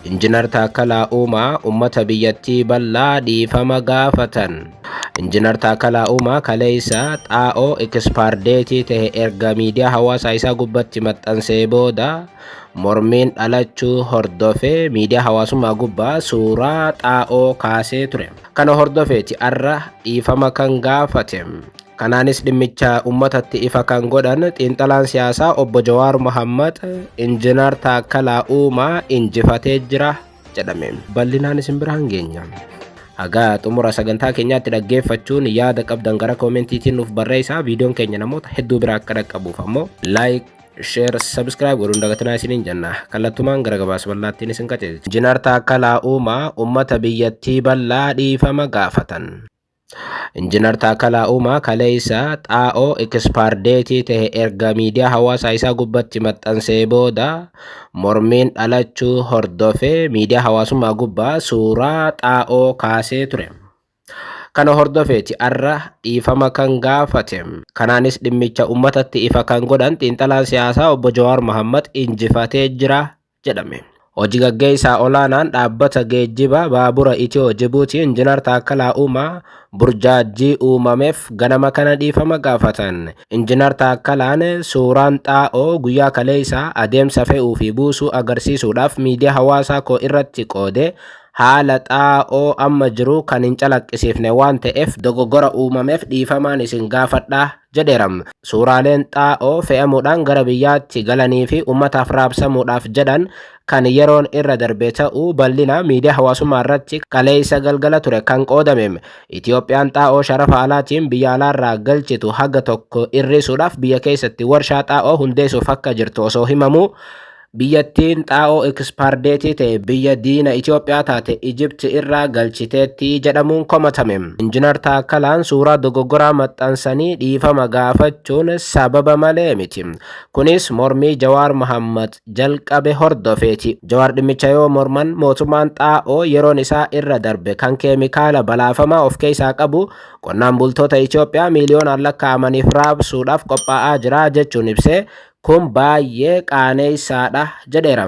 Injinar Taakkalaa Uumaa ummata biyyattii bal'aa dhiifama gaafatan. Injinar Taakkalaa Uumaa kaleessa xaa'oo expire date ta'e erga miidiyaa hawaasaa isaa gubbatti maxxansee booda mormiin dhalachuu hordofee miidiyaa hawaasummaa gubbaa suuraa xaa'oo kaasee ture. Kana hordofeeti arra dhiifama kan gaafate. Kanaanis dhimmicha ummatatti ifa kan godhan xiinxalaan siyaasaa obbo Jawaar Mohammad Injinar Taakkalaa Uumaa injifatee jira jedhame. Bal'inaan isin biraan geenya. Haga xumura sagantaa keenyaatti dhaggeeffachuun yaada qabdan gara koomentiitiin nuuf barreessaa. Viidiyoon keenya namoota hedduu bira akka dhaqqabuuf ammoo like, share, subscribe godhuun dagatinaa isiniin jenna. Kallattumaan gara gabaasa bal'aattiin isin qajeelcha. Injinar Taakkalaa Uumaa ummata biyyattii bal'aa dhiifama gaafatan. Injinar Taakkalaa Uumaa kaleessa xaa'oo expire date ta'e erga miidiyaa hawaasaa isaa gubbatti maxxansee booda mormiin dhalachuu hordofee miidiyaa hawaasummaa gubbaa suuraa xaa'oo kaasee ture. Kana hordofeeti arra dhiifama kan gaafate. Kanaanis dhimmicha ummatatti ifa kan godhan xiinxalaan siyaasaa obbo Jawaar Mohammad injifatee jira jedhame. Hojii gaggeessaa olaanaan dhaabbata geejjiba baabura Itiyoo Jibuutii Injinar Taakkalaa Uumaa burjaajjii uumameef ganama kana dhiifama gaafatan. Injinar Taakkalaan suuraan xaa'oo guyyaa kaleessaa adeemsa fe'uu fi buusuu agarsiisuudhaaf miidiyaa hawaasaa koo irratti qoode haala xaa'oo amma jiru kan hin calaqqisiifne waan ta'eef dogoggora uumameef dhiifamaan isin gaafadha jedheera. Suuraaleen xaa'oo fe'amuudhaan gara biyyaatti galanii fi uummataaf raabsamuudhaaf jedhan kan yeroon irra darbe ta'uu bal'ina miidiyaa hawaasummaa irratti kaleessa galgala ture kan qoodame. Itiyoophiyaan xaa'oo sharafa alaatiin biyya alaarraa galchitu haga tokko hir'isuudhaaf biyya keessatti warshaa xaa'oo hundeessuuf akka jirtu osoo himamu, biyyattiin xaa'oo expire date ta'e biyya diina Itiyoophiyaa taate Ijipti irraa galchiteetti jedhamuun komatame. Injinar Taakkalaan suuraa dogoggoraa maxxansanii dhiifama gaafachuun sababa malee miti. Kunis mormii Jawaar Mohammad jalqabe hordofeeti. Jawaar dhimmicha yoo morman mootummaan xaa'oo yeroon isaa irra darbe kan keemikaala balaafamaa of keessaa qabu qonnaan bultoota Itiyoophiyaa miiliyoonaan lakkaa'amaniif raabsuudhaaf qophaa'aa jira jechuun ibsee, kun baay'ee qaaneessaadha jedheera.